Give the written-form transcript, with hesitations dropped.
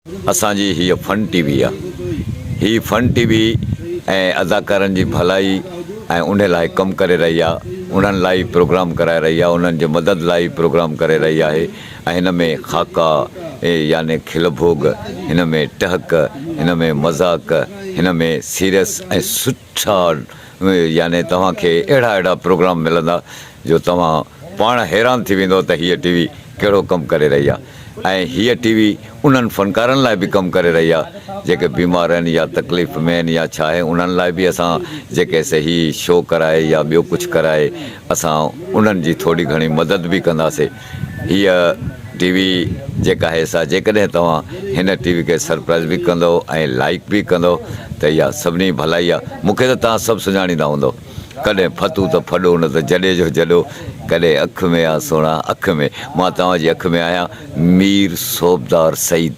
اسان جي هيء فن ٽي وي آ. هي فن ٽي وي ۽ اداڪارن جي ڀلائي ۽ انهي لاء ڪم ڪري رهي آ. انهن لاء ئي پروگرام ڪرائي رهي آ. انهن جي مدد لاء ئي پروگرام ڪري رهي آهي ۽ هن ۾ خاڪا يعني کل ڀوڳ، هن ۾ ٽهڪ، هن ۾ مذاق، هن ۾ سيريس ۽ سٺا يعني توهان کي اهڙا اهڙا پروگرام ملندا جو توهان پاڻ حيران ٿي ويندؤ ته هيء ٽي وي ڪهڙو ڪم ڪري رهي آهي ۽ هيء ٽي وي انهن فنڪارن لاء به ڪم ڪري رهي آهي جيڪي بيمار آهن يا تڪليف ۾ آهن يا ڇا آهي انهن لاء به اسان جيڪي سي هي شو ڪرائي يا ٻيو ڪجهه ڪرائي اسان انهن جي ٿوري گهڻي مدد به ڪنداسي هيء ٽي وي جيڪا آهي سا جيڪڏهن توهان هن ٽي وي کي سرپرائز به ڪندؤ ۽ لائيڪ به ڪندؤ ته اها سڀني ڀلائي آهي مون کي ته توهان سڀ سڃاڻيندا هوندؤ. ڪڏهن ڦتو ته ڦڏو نه ته جڏي جو جڏو، ڪڏهن اک ۾ آ سهڻا اک ۾، مان توهان جي اک ۾ آهيان، مير صوبدار سعيد.